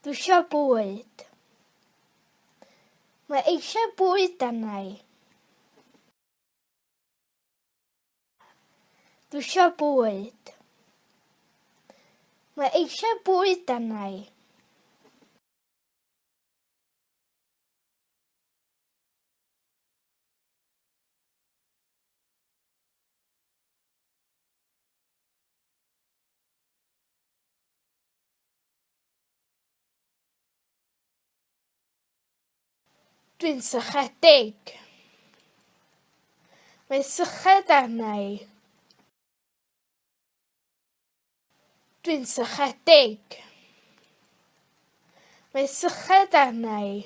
Dwi eisiau bwyd. Mae eisiau bwyd arna i. Dwi eisiau bwyd. Mae eisiau bwyd arna i. Dwi'n sychedig. Mae syched arna i. Dwi'n sychedig. Mae syched arna i.